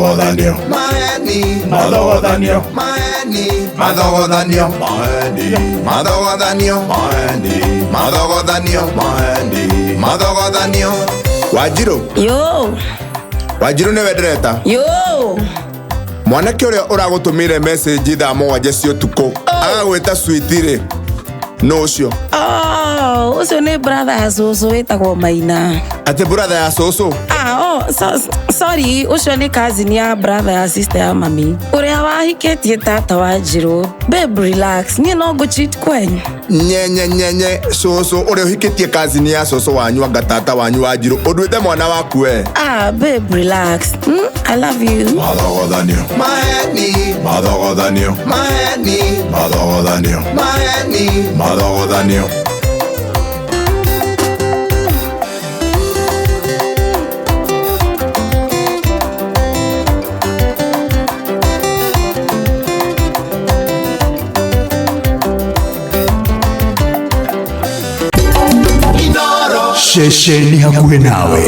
Mathogothanio. Maheni. Mathogothanio. Maheni. Mathogothanio. Maheni. Mathogothanio. Maheni. Mathogothanio. Maheni. Mathogothanio. Wanjiru. Yo. Wanjiru nĩwe ndĩreta. Yo. Mwanake ũrĩa ũragũtũmĩire message thaa 7 cia ũtukũ agagwĩta sweet rĩ, nũ ũcio? Oh, ũcio nĩ brother ya cũcũ wĩtagwo Maina. Atĩ brother ya cũcũ? Ah, oh, so, sorry, ũcio nĩ cousin ya brother ya sister ya mami. Ũrĩa wahikĩtie tata wa Njirũ. Babe, relax. Niĩ no ngũ-cheat kwenyu. Nyenye nyenye cũcũ ũrĩa ũhikĩtie cousin ya cũcũ wanyu anga tata wanyu wa Njirũ ũnduĩte mwana waku we. Ah, babe, relax. I love you. Mathogothanio. Maheni. Mathogothanio. Maheni. Mathogothanio. Maheni. Mathogothanio. Ceceni hakuhĩ nawe.